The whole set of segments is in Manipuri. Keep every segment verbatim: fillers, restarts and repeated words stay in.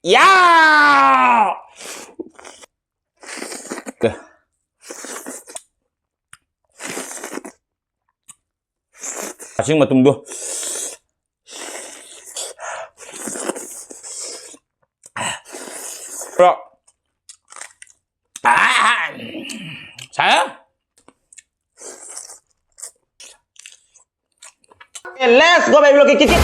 ꯌꯥ! ꯀꯛꯆꯤꯡ ꯃꯇꯨꯝꯗꯣ꯫ ꯕ꯭ꯔꯣ꯫ ꯑꯥ! ꯁꯥꯏ? Let's go, baby, look, kick, kick.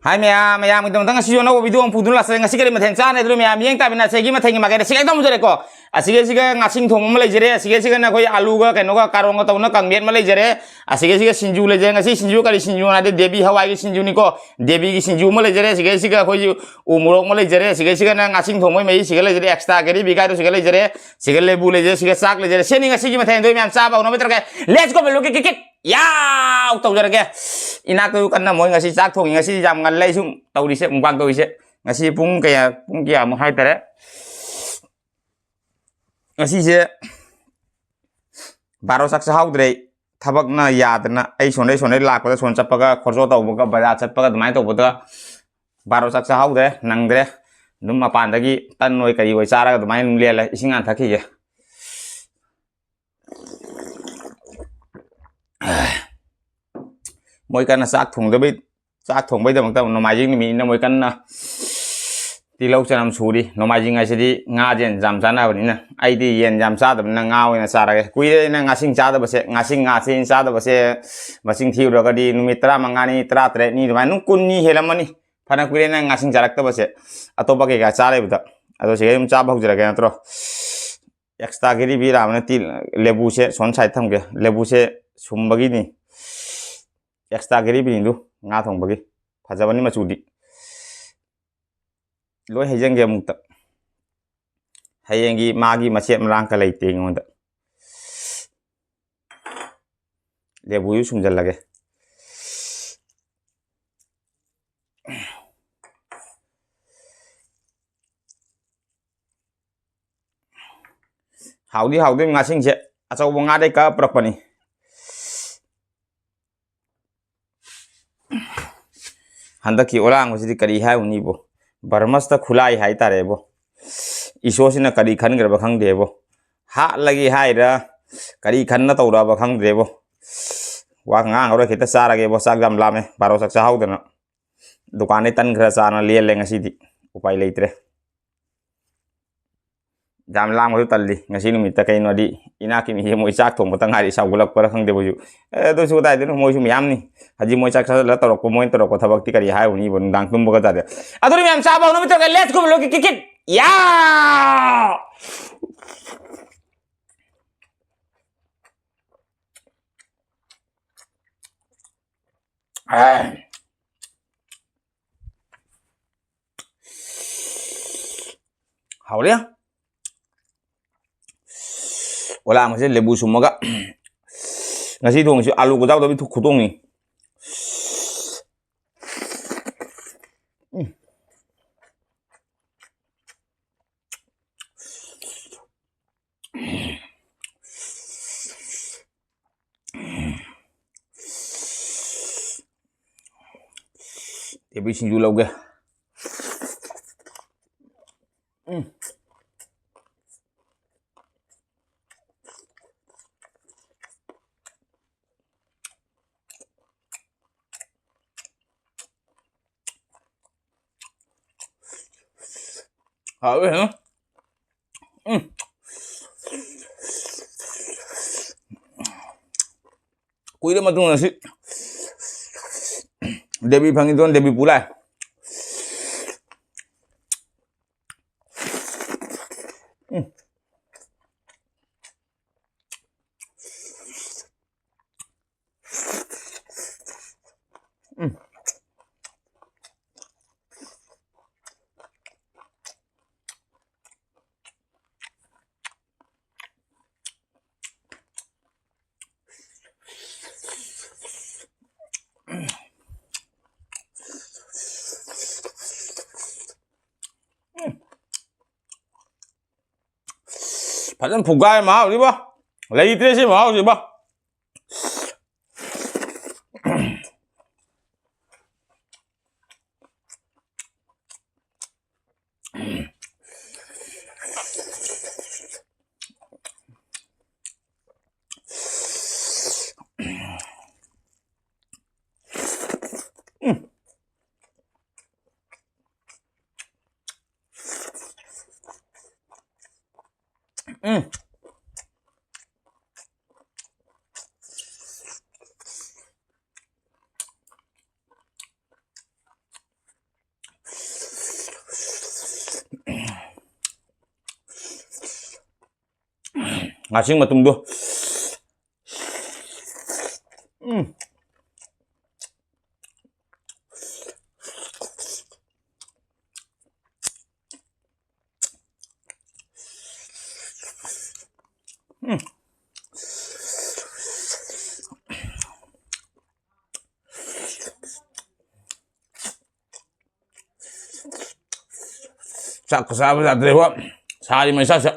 Hi ꯃꯌꯥꯝ, ꯃꯌꯥꯝꯒꯤꯗꯃꯛꯇ ꯉꯁꯤꯁꯨ ꯑꯅꯧꯕ video ꯑꯃ ꯄꯨꯗꯨꯅ ꯂꯥꯛꯆꯔꯦ꯫ ꯉꯁꯤ ꯀꯔꯤ ꯃꯊꯦꯜ ꯆꯥꯅꯤ? ꯑꯗꯨ ꯃꯌꯥꯝ ꯌꯦꯡ ꯇꯥꯃꯤꯟꯅꯁꯦ꯫ ꯑꯩꯒꯤ ꯃꯊꯦꯜꯒꯤ ꯃꯥꯏꯀꯩꯗ ꯁꯤꯒ ꯍꯦꯛꯇ ꯍꯧꯖꯔꯦꯀꯣ꯫ ꯑꯁꯤꯒ ꯁꯤꯒ ꯉꯥꯁꯤꯡ ꯊꯣꯡꯕ ꯑꯃ ꯂꯩꯖꯔꯦ꯫ ꯑꯁꯤꯒ ꯁꯤꯒꯅ ꯑꯩꯈꯣꯏ ꯑꯂꯨꯒ ꯀꯩꯅꯣꯒ ꯀꯥꯔꯣꯡꯒ ꯇꯧꯅ ꯀꯥꯡꯃꯦꯠ ꯑꯃ ꯂꯩꯖꯔꯦ꯫ ꯑꯁꯤꯒ ꯁꯤꯒ ꯁꯤꯡꯖꯨ ꯂꯩꯖꯔꯦ꯫ ꯉꯁꯤ ꯁꯤꯡꯖꯨ ꯀꯔꯤ ꯁꯤꯡꯖꯨ ꯍꯥꯏꯗꯤ ꯗꯦꯕꯤ ꯍꯋꯥꯏꯒꯤ ꯁꯤꯡꯖꯨꯅꯤꯀꯣ꯫ ꯗꯦꯕꯤꯒꯤ ꯁꯤꯡꯖꯨ ꯑꯃ ꯂꯩꯖꯔꯦ꯫ ꯑꯁꯤꯒ ꯁꯤꯒ ꯑꯩꯈꯣꯏ ꯎ ꯃꯣꯔꯣꯛ ꯑꯃ ꯂꯩꯖꯔꯦ꯫ ꯑꯁꯤꯒ ꯁꯤꯒꯅ ꯉꯥꯁꯤꯡ ꯊꯣꯡꯕꯒꯤ ꯃꯍꯤ ꯁꯤꯒ ꯂꯩꯖꯔꯦ꯫ Extra gravy ꯀꯥꯏꯗꯣ ꯁꯤꯒ ꯂꯩꯖꯔꯦ꯫ ꯁꯤꯒ ꯂꯦꯕꯨ ꯂꯩꯖꯔꯦ꯫ ꯁꯤꯒ ꯆꯥꯛ ꯂꯩꯖꯔꯦ꯫ ꯁꯤꯅꯤ ꯉꯁꯤꯒꯤ ꯃꯊꯦꯜꯗꯣ ꯃꯌꯥꯝ ꯆꯥꯕ ꯍꯧꯅꯕ ꯇꯧꯔꯒꯦ꯫ Let's go, value, ꯀꯤꯛ, ꯀꯤꯛ, ꯀꯤꯛ꯫ ꯌꯥꯎ! ꯇꯧꯖꯔꯒꯦ꯫ ꯏꯅꯥꯛꯇꯁꯨ ꯀꯟꯅ ꯃꯣꯏ ꯉꯁꯤ ꯆꯥꯛ ꯊꯣꯡꯉꯤ꯫ ꯉꯁꯤ ꯌꯥꯝ ꯉꯜꯂꯦ꯫ ꯑꯩ ꯁꯨꯝ ꯇꯧꯔꯤꯁꯦ, mukbang ꯇꯧꯔꯤꯁꯦ꯫ ꯉꯁꯤ ꯄꯨꯡ ꯀꯌꯥ, ꯄꯨꯡ ꯀꯌꯥꯃꯨꯛ ꯍꯥꯏꯇꯥꯔꯦ꯫ ꯉꯁꯤꯁꯦ ꯕꯥꯔꯣ ꯆꯥꯛ ꯆꯥꯍꯧꯗ꯭ꯔꯦ꯫ ꯊꯕꯛꯅ ꯌꯥꯗꯅ ꯑꯩ ꯁꯣꯟꯗꯩ ꯁꯣꯟꯗꯩ ꯂꯥꯛꯄꯗ, ꯁꯣꯟ ꯆꯠꯄꯒ, ꯈꯣꯔꯖꯣ ꯇꯧꯕꯒ, ꯕꯖꯥꯔ ꯆꯠꯄꯒ, ꯑꯗꯨꯃꯥꯏꯅ ꯇꯧꯕꯗ ꯕꯥꯔꯣ ꯆꯥꯛ ꯆꯥꯍꯧꯗ꯭ꯔꯦ, ꯅꯪꯗ꯭ꯔꯦ꯫ ꯑꯗꯨꯝ ꯃꯄꯥꯟꯗꯒꯤ ꯇꯟ ꯑꯣꯏ ꯀꯔꯤ ꯑꯣꯏ ꯆꯥꯔꯒ ꯑꯗꯨꯃꯥꯏꯅ ꯑꯗꯨꯝ ꯂꯦꯜꯂꯦ꯫ ꯏꯁꯤꯡ ꯍꯥꯟꯅ ꯊꯛꯈꯤꯒꯦ꯫ ꯃꯣꯏ ꯀꯟꯅ ꯆꯥꯛ ꯊꯣꯡꯗꯕꯩ, ꯆꯥꯛ ꯊꯣꯡꯕꯩꯗꯃꯛꯇ ꯅꯣꯡꯃꯥꯏꯖꯤꯡ ꯅꯨꯃꯤꯠꯅꯤꯅ ꯃꯣꯏ ꯀꯟꯅ ꯇꯤꯜꯍꯧ ꯆꯅꯝ ꯁꯨꯔꯤ꯫ ꯅꯣꯡꯃꯥꯏꯖꯤꯡ ꯍꯥꯏꯁꯤꯗꯤ ꯉꯥꯁꯦ ꯌꯥꯝ ꯆꯥꯅꯕꯅꯤꯅ, ꯑꯩꯗꯤ ꯌꯦꯟ ꯌꯥꯝ ꯆꯥꯗꯕꯅꯤꯅ ꯉꯥ ꯑꯣꯏꯅ ꯆꯥꯔꯒꯦ꯫ ꯀꯨꯏꯔꯦ ꯑꯩꯅ ꯉꯥꯁꯤꯡ ꯆꯥꯗꯕꯁꯦ꯫ ꯉꯥꯁꯤꯡ, ꯉꯥꯁꯤ ꯆꯥꯗꯕꯁꯦ ꯃꯁꯤꯡ ꯊꯤꯔꯨꯔꯒꯗꯤ ꯅꯨꯃꯤꯠ ꯇꯔꯥꯃꯉꯥꯅꯤ, ꯇꯔꯥꯇꯔꯦꯠꯅꯤ, ꯑꯗꯨꯃꯥꯏꯅ ꯑꯗꯨꯝ ꯀꯨꯟꯅꯤ ꯍꯦꯜꯂꯝꯃꯅꯤ꯫ ꯐꯅ ꯀꯨꯏꯔꯦ ꯅꯪ ꯉꯥꯁꯤꯡ ꯆꯥꯔꯛꯇꯕꯁꯦ꯫ ꯑꯇꯣꯞꯄ ꯀꯩꯀꯥ ꯆꯥ ꯂꯩꯕꯗ꯫ ꯑꯗꯣ ꯁꯤꯗꯩ ꯑꯗꯨꯝ ꯆꯥꯕ ꯍꯧꯖꯔꯒꯦ ꯅꯠꯇ꯭ꯔꯣ? Extra gravy ꯂꯥꯛꯑꯕ ꯅꯠꯇꯦ, ꯂꯦꯕꯨꯁꯦ ꯁꯣꯝ side ꯊꯝꯒꯦ꯫ ꯂꯦꯕꯨꯁꯦ ꯁꯨꯝꯕꯒꯤꯅꯤ꯫ Extra gravyꯅꯤꯗꯨ, ꯉꯥ ꯊꯣꯡꯕꯒꯤ꯫ ꯐꯖꯕꯅꯤ ꯃꯆꯨꯗꯤ꯫ ꯂꯣꯏ ꯍꯩꯖꯤꯟꯒꯦ ꯑꯃꯨꯛꯇ꯫ ꯍꯌꯦꯡꯒꯤ ꯃꯥꯒꯤ ꯃꯆꯦꯠ ꯃꯔꯥꯡꯀ ꯂꯩꯇꯦ ꯑꯩꯉꯣꯟꯗ꯫ ꯂꯦꯕꯨꯁꯨ ꯁꯨꯝꯖꯜꯂꯒꯦ꯫ ꯍꯥꯎꯗꯤ ꯍꯥꯎꯗꯣꯏ ꯉꯥꯁꯤꯡꯁꯦ꯫ ꯑꯆꯧꯕ ꯉꯥꯗꯩ ꯀꯛꯑ ꯄꯨꯔꯛꯄꯅꯤ꯫ ꯍꯟꯗꯛꯀꯤ ꯑꯣꯂꯥꯡꯕꯁꯤꯗꯤ ꯀꯔꯤ ꯍꯥꯏꯔꯨꯅꯤꯕꯣ? ꯕꯔꯃꯁꯇ ꯈꯨꯂꯥꯏ ꯍꯥꯏꯇꯥꯔꯦꯕꯣ꯫ ꯏꯁꯣꯔꯁꯤꯅ ꯀꯔꯤ ꯈꯟꯈ꯭ꯔꯕ ꯈꯪꯗꯦꯕꯣ꯫ ꯍꯥꯠꯂꯒꯦ ꯍꯥꯏꯔ ꯀꯔꯤ ꯈꯟꯅ ꯇꯧꯔꯛꯑꯕ ꯈꯪꯗ꯭ꯔꯦꯕꯣ꯫ ꯋꯥ ꯉꯥꯡꯉꯔꯣꯏ, ꯈꯤꯇ ꯆꯥꯔꯒꯦꯕꯣ꯫ ꯆꯥꯛ ꯌꯥꯝ ꯂꯥꯝꯃꯦ꯫ ꯕꯥꯔꯣ ꯆꯥꯛ ꯆꯥꯍꯧꯗꯅ꯫ ꯗꯨꯀꯥꯟꯗꯩ ꯇꯟ ꯈꯔ ꯆꯥꯅ ꯂꯦꯜꯂꯦ ꯉꯁꯤꯗꯤ꯫ ꯎꯄꯥꯏ ꯂꯩꯇ꯭ꯔꯦ꯫ ꯌꯥꯝ ꯂꯥꯡꯕꯁꯨ ꯇꯜꯂꯤ ꯉꯁꯤ ꯅꯨꯃꯤꯠꯇ꯫ ꯀꯩꯅꯣꯗꯤ ꯏꯅꯥꯛꯀꯤ ꯃꯤꯁꯦ ꯃꯣꯏ ꯆꯥꯛ ꯊꯣꯡꯕꯇ ꯉꯥꯏꯔꯤ, ꯁꯥꯎꯒꯠꯂꯛꯄ꯭ꯔꯥ ꯈꯪꯗꯦ ꯃꯣꯏꯁꯨ꯫ ꯑꯦ, ꯑꯗꯨꯁꯨ ꯀꯗꯥꯏꯗꯅꯣ, ꯃꯣꯏꯁꯨ ꯃꯌꯥꯝꯅꯤ꯫ ꯍꯧꯖꯤꯛ ꯃꯣꯏ ꯆꯥꯛ ꯆꯥꯁꯤꯜꯂꯒ ꯇꯧꯔꯛꯄ, ꯃꯣꯏꯅ ꯇꯧꯔꯛꯄ ꯊꯕꯛꯇꯤ ꯀꯔꯤ ꯍꯥꯏꯔꯨꯅꯤꯕ? ꯅꯨꯡꯗꯥꯡ ꯇꯨꯝꯕꯒ ꯇꯥꯗꯦ꯫ ꯑꯗꯨꯅ ꯃꯌꯥꯝ ꯆꯥꯕ ꯍꯧꯅꯕ ꯇꯧꯔꯒ, let's go, ꯂꯣꯏ ꯀꯤꯛ ꯀꯤꯛ ꯀꯤꯛ꯫ ꯌꯥ! ꯑꯦ꯫ ꯍꯥꯎꯔꯦ꯫ ꯑꯣꯂꯥꯡꯕꯁꯦ ꯂꯦꯕꯨ ꯁꯨꯝꯃꯒ꯫ ꯉꯁꯤ ꯊꯣꯡꯉꯤꯁꯤ ꯑꯥꯂꯨ ꯀꯣꯆꯥꯎꯗꯕꯤ ꯈꯨꯊꯣꯡꯅꯤ꯫ ꯎꯝ꯫ ꯇꯦꯕꯤ ꯁꯤꯡꯖꯨ ꯂꯧꯒꯦ꯫ ꯎꯝ꯫ ꯍꯥꯎꯋꯦ, ꯍꯥ? ꯎꯝ꯫ ꯀꯨꯏꯔ ꯃꯇꯨꯡꯗ ꯁꯤ ꯗꯦꯕꯤ ꯐꯪꯉꯤꯗꯣ ꯗꯦꯕꯤ ꯄꯨ ꯂꯥꯛꯑꯦ꯫ ꯎꯝ꯫ ꯎꯝ꯫ ꯐꯖꯅ ꯐꯨꯒꯥꯏ ꯃꯍꯥꯎꯁꯤꯕꯣ꯫ ꯂꯩꯇ꯭ꯔꯦ ꯁꯤ ꯃꯍꯥꯎꯁꯤꯕꯣ꯫ ꯉꯥꯁꯤꯡ ꯃꯇꯨꯝꯗꯣ꯫ ꯎꯝ꯫ ꯎꯝ꯫ ꯆꯥꯛꯀ ꯆꯥꯕ ꯌꯥꯗ꯭ꯔꯦꯕ꯫ ꯁꯥꯔꯤ ꯃꯩꯁꯥꯁꯦ꯫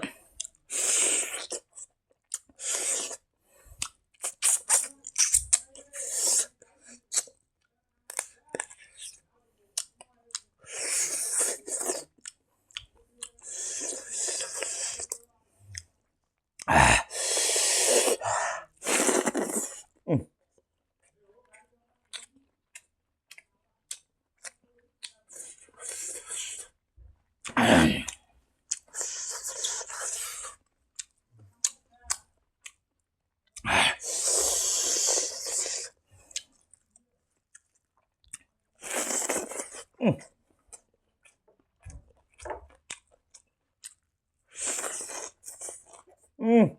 ꯎꯝ꯫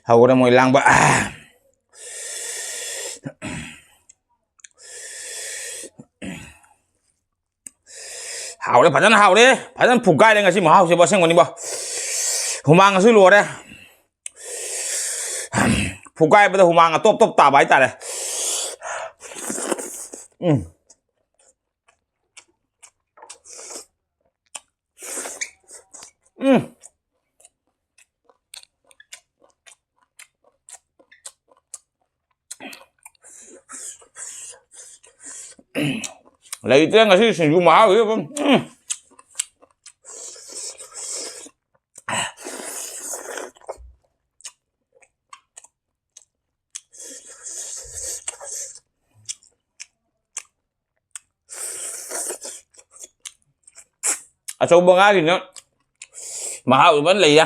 ꯍꯧꯔꯦ ꯃꯣꯏ ꯂꯥꯡꯕ꯫ ꯍꯥꯎꯔꯦ, ꯐꯖꯅ ꯍꯥꯎꯔꯦ꯫ ꯐꯖꯅ ꯐꯨꯒꯥꯏꯔꯦ ꯉꯁꯤ ꯃꯍꯥꯎꯁꯤꯕꯨ ꯑꯁꯦꯡꯕꯅꯤꯕꯣ꯫ ꯍꯨꯃꯥꯡꯒꯁꯨ ꯂꯣꯏꯔꯦ꯫ ꯐꯨꯒꯥꯏꯕꯗ ꯍꯨꯃꯥꯡ ꯑꯇꯣꯞ ꯑꯇꯣꯞ ꯇꯥꯕ ꯍꯥꯏꯇꯥꯔꯦ꯫ ꯎꯝ꯫ ꯎꯝ꯫ ꯑꯩ ꯉꯁꯤ ꯁꯤꯡꯖꯨ ꯃꯍꯥꯎꯁꯦ ꯑꯗꯨꯝ, ꯎꯝ꯫ ꯑꯆꯧꯕ ꯉꯥꯒꯤꯅ ꯃꯍꯥꯎ ꯑꯃ ꯂꯩꯌꯦ꯫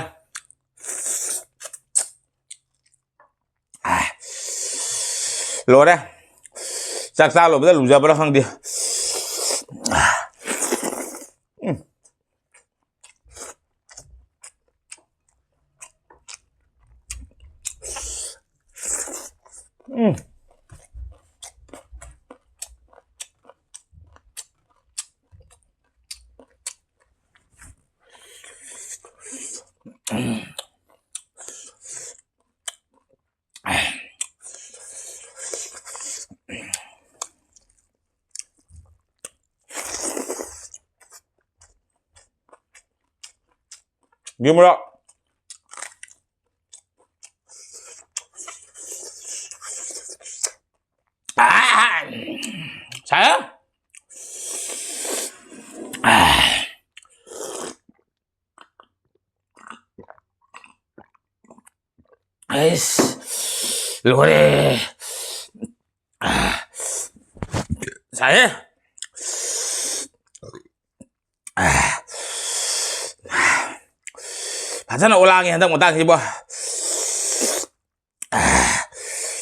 ꯂꯣꯏꯔꯦ꯫ ꯆꯥꯛ ꯆꯥ ꯂꯣꯏꯕꯗ ꯂꯨꯖꯕ꯭ꯔꯥ ꯈꯪꯗꯦ꯫ ꯎꯝ꯫ ꯎꯝ꯫ ꯕꯤꯃꯣꯔꯥ꯫ ꯑꯥ! ꯁꯥꯏ꯫ ꯑꯥ! ꯑꯩꯁ, ꯂꯣꯏꯔꯦ꯫ ꯁꯥꯏꯍꯦ꯫ ꯐꯖꯅ ꯑꯣꯂꯥꯡꯉꯦ ꯍꯟꯗꯛ ꯃꯇꯥꯡꯁꯤꯕꯣ꯫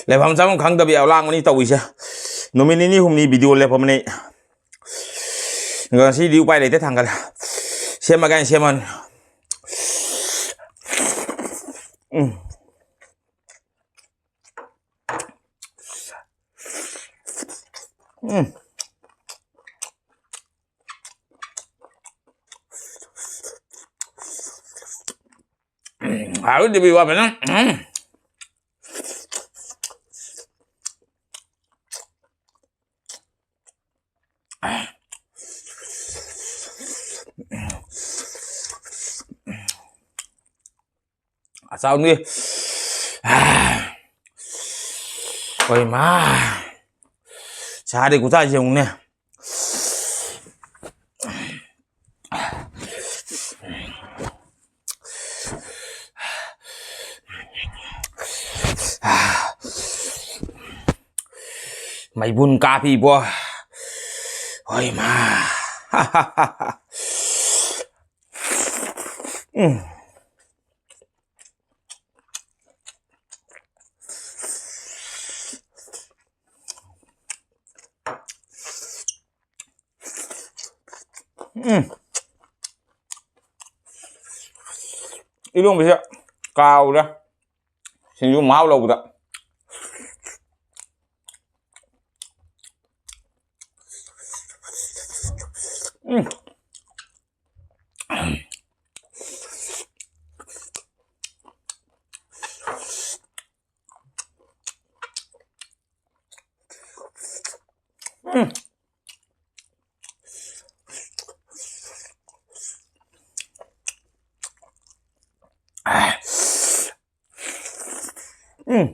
ꯂꯩꯐꯝ ꯆꯥꯐꯝ ꯈꯪꯗꯕꯤ ꯑꯣꯂꯥꯡꯕꯅꯤ ꯇꯧꯔꯤꯁꯦ꯫ ꯅꯨꯃꯤꯠ ꯅꯤꯅꯤ ꯍꯨꯝꯅꯤ video ꯂꯦꯞꯄꯕꯅꯤ꯫ ꯉꯁꯤꯗꯤ ꯎꯄꯥꯏ ꯂꯩꯇꯦ, ꯊꯥꯡꯒꯠꯂꯦ꯫ ꯁꯦꯝꯃꯒ ꯑꯩꯅ ꯁꯦꯝꯃꯅꯤ꯫ ꯎꯝ꯫ ꯎꯝ꯫ ꯎꯝ, ꯍꯥꯎꯋꯤ ꯗꯦꯕꯤ ꯋꯥ ꯐꯖꯅ꯫ ꯎꯝ꯫ ꯑꯆꯥꯎꯅꯤ꯫ ꯍꯣꯏ ꯃꯥ꯫ ꯁꯥꯔꯤ ꯈꯨꯠꯁꯥꯁꯤ ꯌꯦꯡꯉꯨꯅꯦ꯫ ꯃꯩꯕꯨꯟ ꯀꯥꯞꯄꯤꯕꯣ꯫ ꯍꯣꯏ ꯃꯥ꯫ ꯎꯝ꯫ ꯎꯝ꯫ ꯏꯔꯣꯝꯕꯁꯦ ꯀꯥꯎꯔꯦ꯫ ꯁꯤꯡꯖꯨ ꯃꯍꯥꯎ ꯂꯧꯕꯗ꯫ ꯎꯝ꯫ ꯎꯝ꯫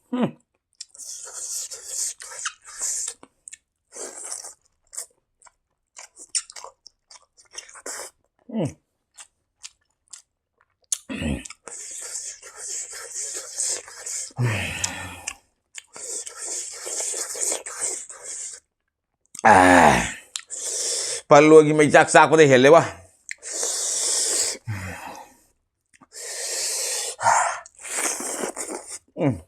ꯎꯝ꯫ ꯄꯜꯂꯣꯏꯒꯤ ꯃꯩꯆꯥꯛ ꯆꯥꯛꯄꯗ ꯍꯦꯜꯂꯦꯕ꯫ ꯎꯝ꯫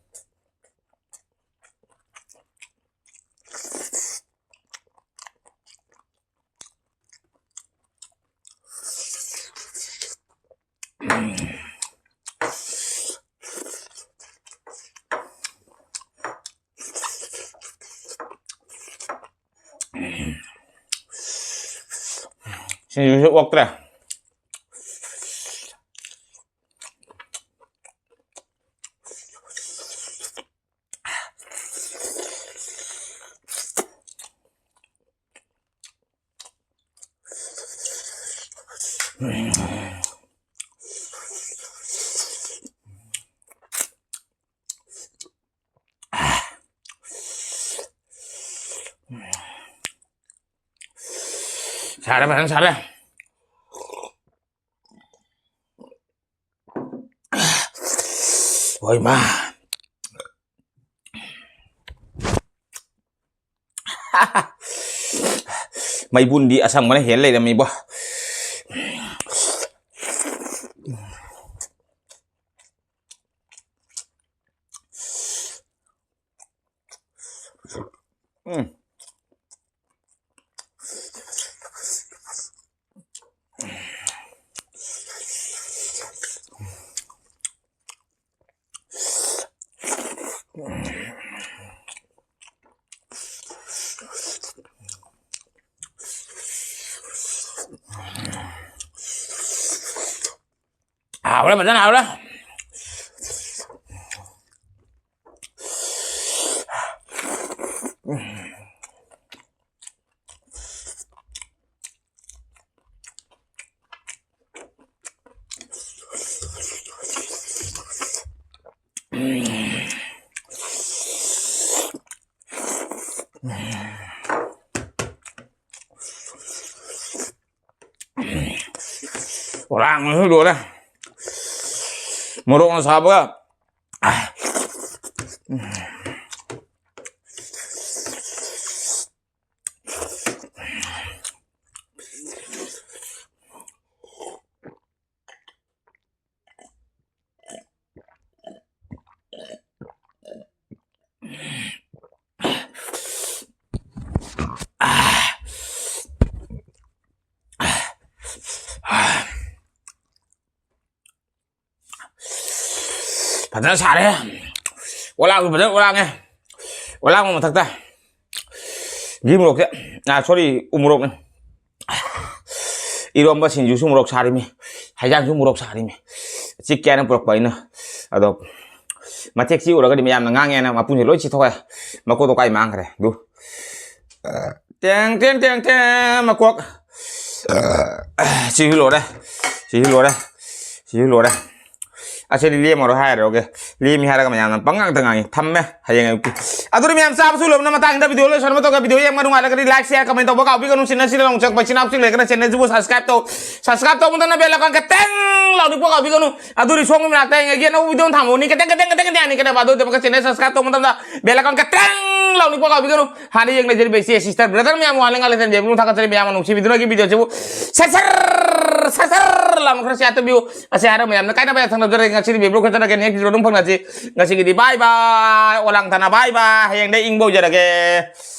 ꯁꯤꯡꯖꯨꯁꯨ ꯑꯣꯛꯇ꯭ꯔꯦ꯫ ꯁꯥꯔꯦ, ꯐꯖꯅ ꯁꯥꯔꯦ꯫ ꯍꯣꯏ ꯃꯥ꯫ ꯃꯩꯕꯨꯟꯗꯤ ꯑꯁꯪꯕꯅ ꯍꯦꯜ ꯂꯩꯔꯝꯃꯤꯕꯣ꯫ ꯎꯝ꯫ ꯍꯥꯎꯔꯦ, ꯐꯖꯅ ꯍꯥꯎꯔꯦ꯫ ꯉꯔꯥꯡꯁꯨ ꯂꯣꯏꯔꯦ꯫ ꯃꯣꯔꯣꯛꯅ ꯁꯥꯕꯒ꯫ ꯐꯖꯅ ꯁꯥꯔꯦ꯫ ꯑꯣꯂꯥꯡꯁꯨ ꯐꯖꯅ ꯑꯣꯂꯥꯡꯉꯦ꯫ ꯑꯣꯂꯥꯡꯕ ꯃꯊꯛꯇ ꯘꯤ ꯃꯣꯔꯣꯛꯁꯦ, ꯑꯥ, sorry, ꯎ ꯃꯣꯔꯣꯛꯅꯦ꯫ ꯏꯔꯣꯝꯕ ꯁꯤꯡꯖꯨꯁꯨ ꯃꯣꯔꯣꯛ ꯁꯥꯔꯤꯃꯤ, ꯍꯩꯖꯥꯡꯁꯨ ꯃꯣꯔꯣꯛ ꯁꯥꯔꯤꯃꯤ꯫ ꯆꯤꯛꯀꯦ ꯍꯥꯏꯅ ꯄꯨꯔꯛꯄ ꯑꯩꯅ꯫ ꯑꯗꯣ ꯃꯊꯦꯛ ꯆꯤꯛꯎꯔꯒꯗꯤ ꯃꯌꯥꯝꯅ ꯉꯥꯡꯉꯦꯅ ꯃꯄꯨꯟꯁꯦ ꯂꯣꯏ ꯆꯤꯊꯣꯛꯑꯦ꯫ ꯃꯀꯣꯛꯇꯣ ꯀꯥꯏ ꯃꯥꯡꯈ꯭ꯔꯦ ꯑꯗꯨ꯫ ꯇꯦꯡ ꯇꯦꯡ ꯇꯦꯡ ꯇꯦꯡ ꯃꯀꯣꯛ꯫ ꯁꯤꯁꯨ ꯂꯣꯏꯔꯦ, ꯁꯤꯁꯨ ꯂꯣꯏꯔꯦ, ꯁꯤꯁꯨ ꯂꯣꯏꯔꯦ꯫ ꯑꯁꯤꯗꯤ ꯂꯦꯝꯃꯔꯣꯏ ꯍꯥꯏꯔꯔꯣꯏꯒꯦ꯫ ꯂꯦꯝꯃꯤ ꯍꯥꯏꯔꯒ ꯃꯌꯥꯝꯅ ꯄꯪꯉꯥꯡꯗ ꯉꯥꯡꯉꯤ꯫ ꯊꯝꯃꯦ꯫ ꯍꯌꯦꯡ ꯑꯌꯨꯛꯀꯤ ꯑꯗꯨꯅ ꯃꯌꯥꯝ ꯆꯥꯕꯁꯨ ꯂꯣꯏꯕꯅ ꯃꯇꯥꯡꯗ video ꯂꯣꯏꯁꯟꯕ ꯇꯧꯒꯦ꯫ Video ꯌꯦꯡꯕ ꯅꯨꯡꯉꯥꯏꯔꯒꯗꯤ like, share, comment ꯇꯧꯕ ꯀꯥꯎꯕꯤꯒꯅꯨ꯫ Channel ꯁꯤꯗ ꯅꯧꯅ ꯆꯪꯉꯛꯄ ꯏꯆꯤꯟ ꯏꯅꯥꯎꯁꯤꯡ ꯂꯩꯔꯒꯅ channel ꯁꯤꯕꯨ subscribe ꯇꯧ꯫ Subscribe ꯇꯧꯕ ꯃꯇꯝꯗ bell icon ꯈꯇꯪ ꯂꯥꯎꯅꯤꯛꯄ ꯀꯥꯎꯕꯤꯒꯅꯨ꯫ ꯑꯗꯨꯗꯤ ꯁꯣꯝꯒꯤ ꯃꯅꯥꯛꯇ ꯍꯌꯦꯡꯒꯤ ꯑꯅꯧꯕ video ꯑꯃ ꯊꯥꯡꯕꯅꯤ꯫ ꯈꯇꯪ, ꯈꯇꯪ, ꯈꯇꯪ, ꯈꯇꯪ ꯌꯥꯅꯤ꯫ ꯀꯩꯗꯧꯕ ꯑꯗꯨ ꯈꯇꯪ channel subscribe ꯇꯧꯕ ꯃꯇꯝꯗ bell icon ꯈꯇꯪ ꯂꯥꯎꯅꯤꯛꯄ ꯀꯥꯎꯕꯤꯒꯅꯨ꯫ ꯍꯥꯟꯅ ꯌꯦꯡꯅꯖꯔꯤꯕ ꯏꯆꯦ sister brother ꯃꯌꯥꯝ ꯋꯥꯍꯪ ꯂꯩꯉꯥꯛ ꯂꯩꯇꯅ ꯕꯦꯕ꯭ꯂꯨ ꯊꯥꯒꯠꯆꯔꯤ꯫ ꯃꯌꯥꯝ ꯅꯨꯡꯁꯤꯕꯤꯗꯨꯅꯒꯤ video ꯁꯤꯕꯨ ꯁꯠ ꯁꯠ, ꯁꯠ ꯁꯠ ꯂꯥꯎꯅ ꯈꯔ share ꯇꯧꯕꯤꯌꯨ꯫ ꯑꯁꯤ ꯍꯥꯏꯔ ꯃꯌꯥꯝꯅ ꯀꯥꯏꯅꯕ ꯌꯥꯊꯪ ꯅꯧꯖꯔꯒꯦ꯫ ꯉꯁꯤꯗꯤ ꯕꯦꯕ꯭ꯂꯨ ꯈꯛꯇꯅꯒꯦ꯫ Next video ꯑꯗꯨꯝ ꯐꯪꯅꯁꯤ꯫ ꯉꯁꯤꯒꯤꯗꯤ bye bye꯫ ꯑꯣꯂꯥꯡ ꯊꯥꯅ bye bye꯫ ꯍꯌꯦꯡꯗꯩ ꯏꯪꯕ ꯑꯣꯏꯖꯔꯒꯦ꯫